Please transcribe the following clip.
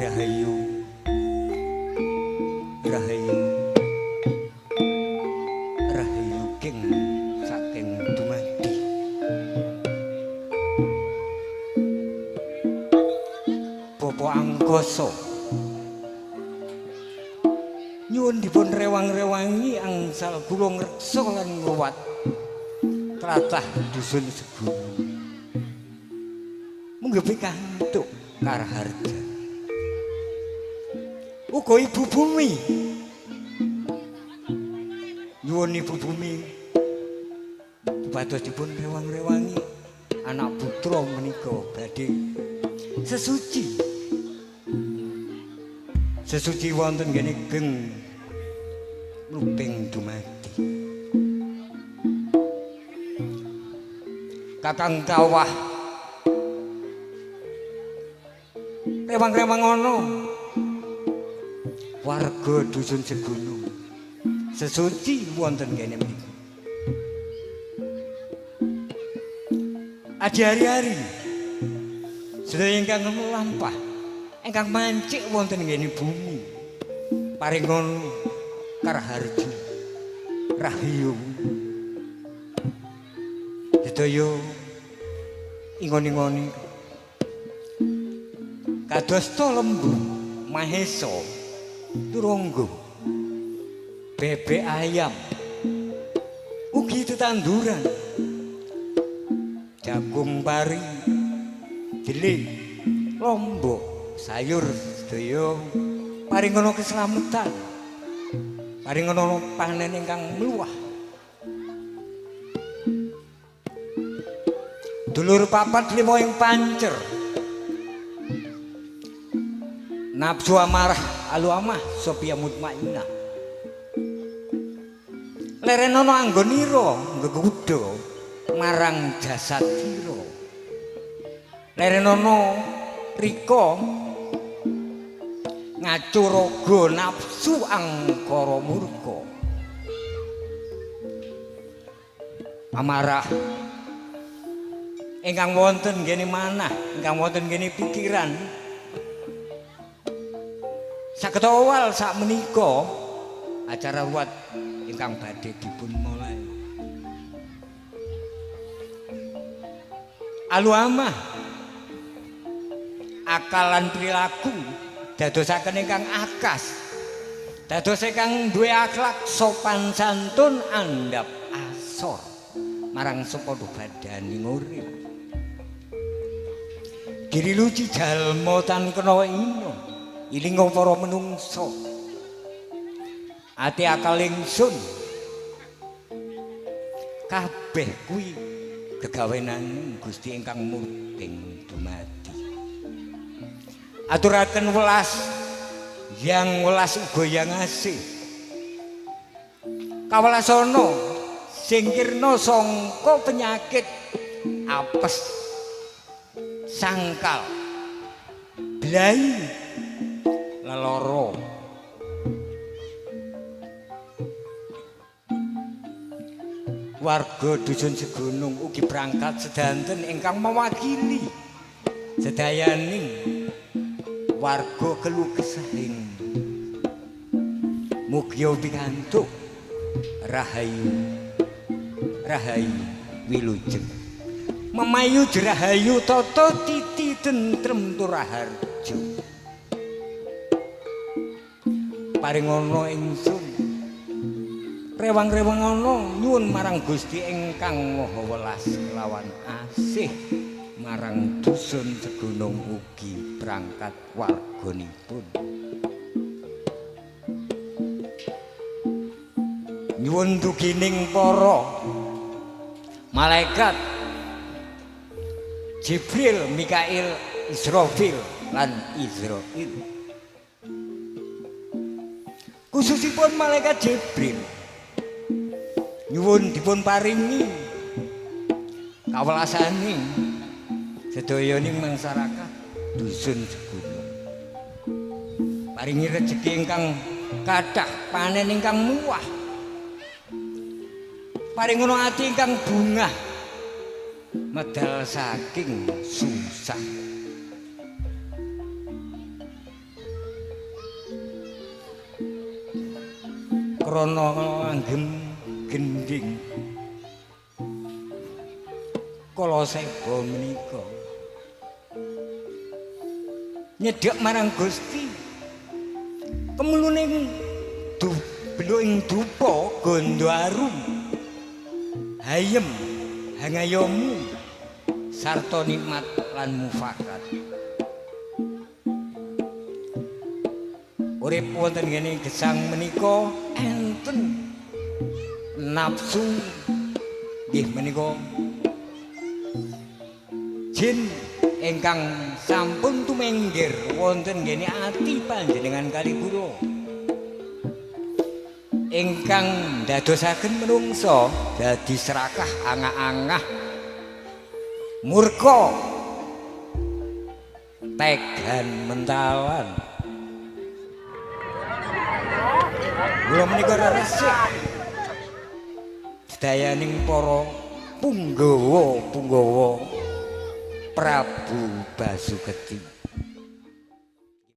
Rahayu, rahayu, rahayu king saking dumadi. Bapak Angkasa nyuwun dipun rewang-rewangi angsal kula ngreksa lan ngruwat tlatah dusun Segunung. Munggo pikantuk karaharjan. Uga Ibu Bumi. Nyuwun Ibu Bumi supados dipun rewang-rewangi anak putra menika badhe sesuci. Sesuci wonten nggene geng mlubing dumadi. Kakang Kawah rewang-rewang ana warga dusun Segunung sesuci wonten kene mriki. Aji hari-hari sedaya ingkang mlampah ingkang mancik wonten ngene bumi paringono karaharja rahayu sedaya ingon-ingoni kadosta lembu mahesa turangga bebek ayam ugi tetanduran jagung pari jeli lombok sayur sedaya paringono keselamatan, paringono panen ingkang mluwah. Dulur papat lima ing pancer nafsu amarah alu amah sopia mutmainah lerenono anggonira nggeguda marang jasad sira lerenono rika ngacuraga nafsu angkara murka amarah ingkang wonten nggene manah, ingkang wonten nggene pikiran saged awal sak menika acara ruwat ingkang badhe dipun mulai. Alu amah akalan perilaku dadosaken ingkang akas, dados ingkang duwe akhlak sopan santun andhap asor marang sapadha badaning urip. Diri luci jalma tan kena ino ilinga para menungsa ati akal ingsun kabeh kuwi gegawenan Gusti ingkang murbeng dumadi. Aturaken welas yang welas uga yang asih kawelasana singkirna sangka penyakit apes sangkal blai leloro. Warga dusun Segunung ugi berangkat sedanten ingkang mewakili sedayaning warga keluh kesahing mugi pikantuk rahayu rahayu wilujeng memayu jerahayu tata titi tentrem turaharjo paringono ingsun rewang-rewang ana nyuwun marang Gusti ingkang Maha Welas kelawan asih marang dusun Segunung ugi berangkat warganipun. Nyuwun dugining para malaikat Jibril, Mikail, Israfil lan Izrail. Khususipun malaikat Jibril nyuwun dipun paringi kawelasane sedayaning masyarakat dusun Segunung. Paringi rejeki ingkang kathah, panen ingkang muwah. Paringono ati ingkang bungah. medal saking susah. Krana langgem gendhing kala seba menika nyedhek marang Gusti kemuluning ing dupa gandha arum hayem hangayomu sarta nikmat lan mufakat. Urip wonten ngene gesang menika enten nafsu nggih menika jin ingkang sampun tuminggir wonten ngene ati panjenengan kali kula ingkang ndadosaken menungsa dadi serakah angah-angah murka tegan mentalan. Kula menika resik sedayaning para punggawa-punggawa Prabu Basuketi.